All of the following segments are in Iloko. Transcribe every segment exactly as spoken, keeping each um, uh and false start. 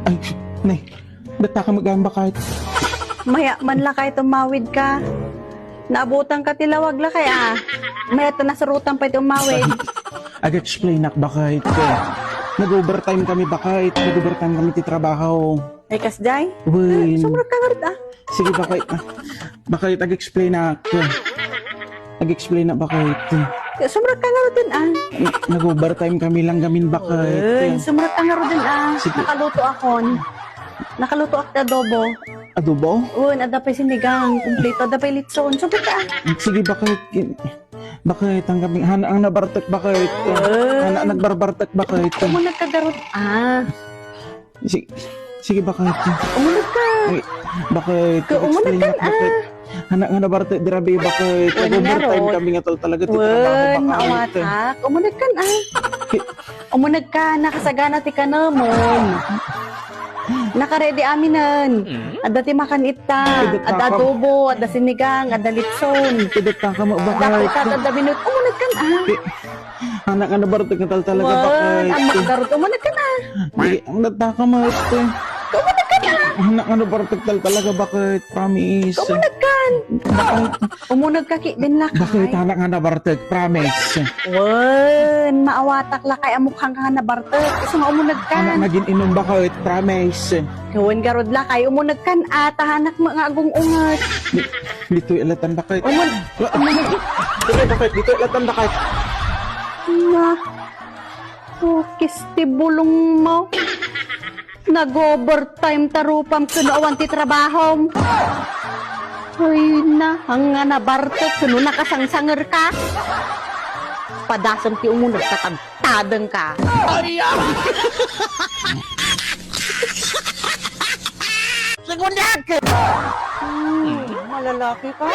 Ay, nay, dataka met gayam, bakay. Maya man lakay ummawid ka. Naabutan ka ti lawag lakay, a. Maya ta nasurotan pay ti ummawid. Ag-explainak, bakay. Nag-overtime kami, bakay. Nag-overtime kami ti trabaho. Ay, kasjay? Wen. Sumrekka ngarud, a. Sige, bakay. Bakay, ag-explainak. Ag-explainak, bakay. Sumrekka ngarud, a. Nag-overtime kami lang gamin, bakay. Wen, sumrekka ngarud, a. Sige. Nakaluto akon. Nakalutoak ti adobo. Adobo? Wen, adda pay sinigang, kumpleto, adda pay litson. Sumrekka, a. Sige, bakay. Bakay, tanggap, han-, ang nabartek, bakay. Wen. Han-, nagbarbartek, bakay. Umunegka ngarud, a. Si-, sige, bakit? Umunegka. Ay, bakit? Ka, umunegkan, a. Anak nga nabartek, dirabi, bakit? Wen, overtime kami nga tal-, talaga ti trabaho, bakit? Wen, maawatak. Umunegkan, a. Umunegka, nakasagana ti kanamon. Naka-ready aminen. Adda ti makan-itta. Adda adobo, adda sinigang, adda litson. Adda prutas, adda binut. Umunegkan, a. Anak nga nabartek nga tal-, talaga, bakit? Wen, amak garud, umunegkan, a. Di, ang nataka, mate. Umunegkan, a. Anak nga nabartek tal-, talaga, bakit? Promise. Umunegkan. Bakit? Umunegka, ki-, din lakay. Bakit, anak nga nabartek? Promise. Wen, maawatak lakay, amok hang nga nabartek. Isu nga umunegkan. Anak nagin-inum, bakit? Promise. Wen garud lakay, umunegkan, a, ta hanak met nga agung-unget. Di-, ditoy alatan, bakit? Umun-, Wa-, umuneg-, Ditoy, bakit? Ditoy alatan, bakit? Na, ukis ti bulong mo. Nag-overtime ta rupam ken awan ti trabahom. Ay na, anga nabartek ken no nakasangsangerka. Padasem ti umunegka, tagtadengka. Ay, ah! Segundak! Hmm, malalaki ka?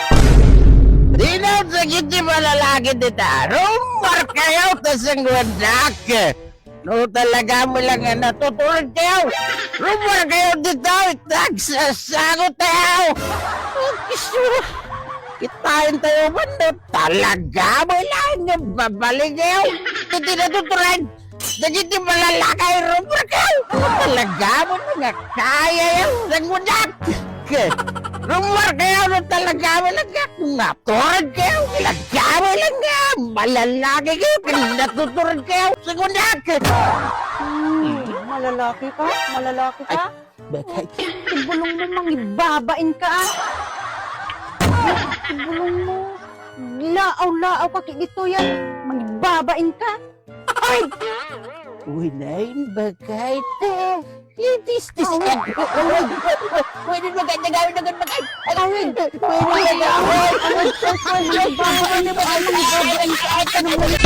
Dinaw dagiti malalaki dita. Rummuarkayo ta segundak. No talagam lang nga natuturedkayo, rummuarkayo dita, tagsasagotayo. Kitaentayo man no talagam lang nga babalikayo. Iti natutured. Dagiti malalaki, rummuarkayo. Talagam lang nga kayayo. Segundak. Rummuarkayo no talagam lang nga naturedkayo. Talagam lang nga malalaki kayo. Natuturedkayo. Segundak. Hmm, malalaki ka? Malalaki ka? Ay, bakit? Ti bulong mo, mangibabain ka, a. Ti bulong mo, laaw-laaw ka, ki-, ditoy a. Mangibabain ka. Ay! Uy, nain, bakit? Itistis ka. Pwede ba ka nagawin na ganun, bakit? Pwede ba ka nagawin?